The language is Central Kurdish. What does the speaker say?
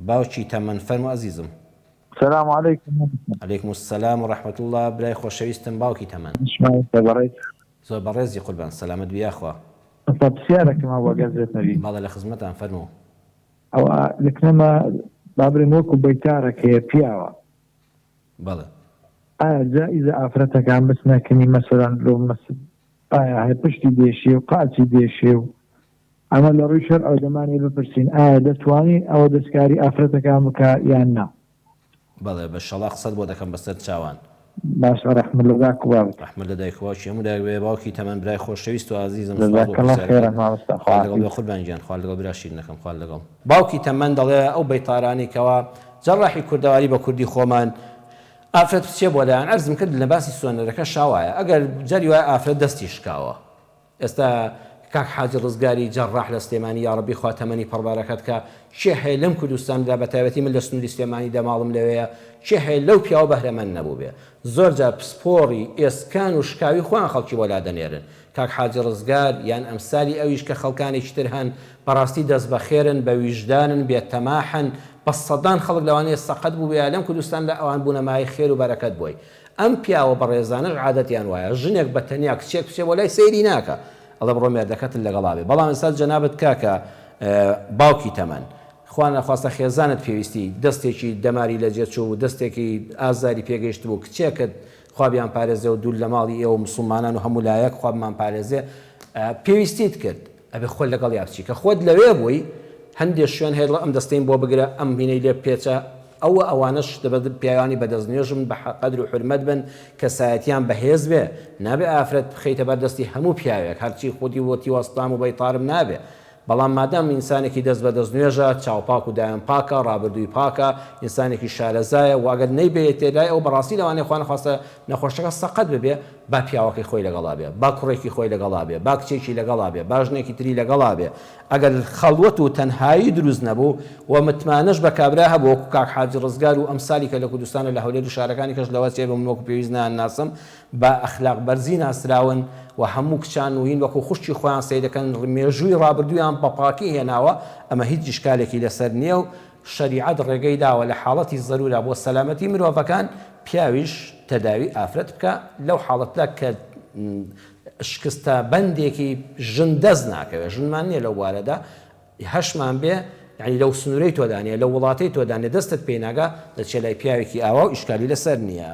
باوکی تەمەن فەرموو ئەزیزم. سلام علیکم مامۆستا. علیکم السلام و رحمە اللە برای خۆشەویستم باوکی تەمەن. مامۆستا بەڕێز. زۆر بەڕێزی قوربان سەلامەت بی یاخوا. مامۆستا پرسیارەکم هەبوو ئەگەر زێت نەبی. بەڵێ لە خزمەتام فەرموو. ئەوە لەکنەمە با بڵێین وەکو بەیتارەک هەیە پیاوە. بەڵێ. ئایا جائیزە ئافرەتەکان بچنە کنی مەسەلەن لۆ مەسجد ئایا هەر پشتی دێشێ و قاچی دێشێ و ئەمە لە ڕووی شەرعەوە دەمانەوێ بپرسین ئایا دەتوانی ئەوە دەستکاری ئافرەتەکان بکا یان نا؟ بەڵێ بە شەڵا قسەت بۆ دەکەم بەسەر چاوان. باشە ڕەحمەت لە داک و بابت. ڕەحمەت لە دایک و باوکی هەموو لایەک بێ باوکی تەمەن برای خۆشەویست و ئازیزم سوپاس جزاک بۆ اللە خیرا پرسیارەکەت مامۆستا خوات لەگەڵ بێ خواحافیز. قوربان گیان خوات لەگەڵ برا شیرینەکەم خوات لەگەڵ. باوکی تەمەن دەڵێ ئەو بەیتارانەی کەوا جەڕاحی کوردەواری بە کوردی خۆمان ئافرەت بچێ بۆ لایان عەرزم کرد لە باسی سۆنەرەکە شاوایە ئەگەر جاری وایە ئافرەت دەستی شکاوە ئێستا کاک حاجی ڕزگاری جەڕاح لە سلێمانی یاڕەبی خوا تەمەنی پڕ بەرەکەت کا کێ هەیە لەم کوردستانەدا بەتایبەتی من لە سنوری سلێمانی دە ماڵم لەوێیە کێ هەیە لەو پیاوە بەهرەمەند نەبووبێ زۆر جار پسپۆڕی ئێسکان و شکاوی خۆیان خەڵکی بۆ لادەنێرن کاک حاجی ڕزگار یان ئەمسالی ئەویش کە خەڵکانێکی تر هەن بەڕاستی دەست بەخێرن بە ویژدانن بێ تەماحن بە سەدان خەڵک لەوانەیە سەقەت بووبێ یا لەم کوردستاندا ئەوان بوونە مایەی خێر و بەرەکەت بۆی ئەم پیاوە بەڕێزانەش عادەتیان وایە ژنێک بە تەنیا کچێک بچێ بۆ لای سەیری ناکا ئەڵێ بڕۆ مێردەکەتت لەگەڵا بێ بەڵام ئێستا جەنابت کاکە باوکی تەمەن خوا نەخواستە خێزانت پێویستی دەستێکی دەماری لەجێ چوو دەستێکی ئازاری پێگەیشتبوو کچێکت خوا بیانپارێزێ و دوور لە ماڵی ئێوە موسڵمانان و هەموو لایەک خوا بمانپارێزێ پێویستیت کرد ئەبێ خۆت لەگەڵیا بچی کە خۆت لەوێ بووی هەندێ شوێن هەیە دڵێ ئەم دەستەیم بۆ بگرە ئەم هینەی لێ بپێچە ئەوە ئەوانەش دەبێت پیاوانی بە دەست نوێژ بن بە قەدر و حورمەت بن کەسایەتیان بەهێز بێ نابێ ئافرەت بخەیتە بەر دەستی هەموو پیاوێک هەرچی خودی وتی وەستام و بەیتارم نابێ بەڵام مادام ئینسانێکی دەست بە دەست نوێژە، چاو پاک و دایان پاکە، ڕابردووی پاکە، ئینسانێکی شارەزایە و ئەگەر نەیبەیەتێ لای ئەو بەڕاستی لەوانەیە خوا نەخواستە نەخۆشەکە سەقەت ببێ، با پیاوەکەی خۆی لەگەڵا بێ، با کوڕێکی خۆی لەگەڵا بێ، با کچێکی لەگەڵا بێ، با ژنێکی تری لەگەڵا بێ، ئەگەر خەڵوەت و تەنهایی دروست نەبوو و متمانەش بە کابرا هەبوو وەکو کاک حاجی ڕزگار و ئەمسالی کە لە کوردستانە لە هەولێر و شارەکانی کەش لەوە چێ بە من وەکو پێویست نایانناسم بە ئەخلاق بەرزی ناسراون و هەموو کچان و هین وەکو خوشکی خۆیان سەیر دەکەن مێژووی ڕابردوویان بە پاکی هێناوە ئەمە هیچ ئیشکالێکی لەسەر نییە و شەریعەت ڕێگەی داوە لە حاڵەتی زەرورا بۆ سەلامەتی مرۆڤەکان پیاویش تەداوی ئافرەت بکا لەو حاڵەتدا کە شکستە بەندێکی ژن دەست ناکەوێ ژنمان نییە لەو بوارەدا هەشمان بێ یانی لەو سنورەی تۆدا نیە لەو وڵاتەی تۆدا نیە دەستت پێی ناگا دەچێ لای پیاوێکی ئاوا و ئیشکالی لەسەر نیە.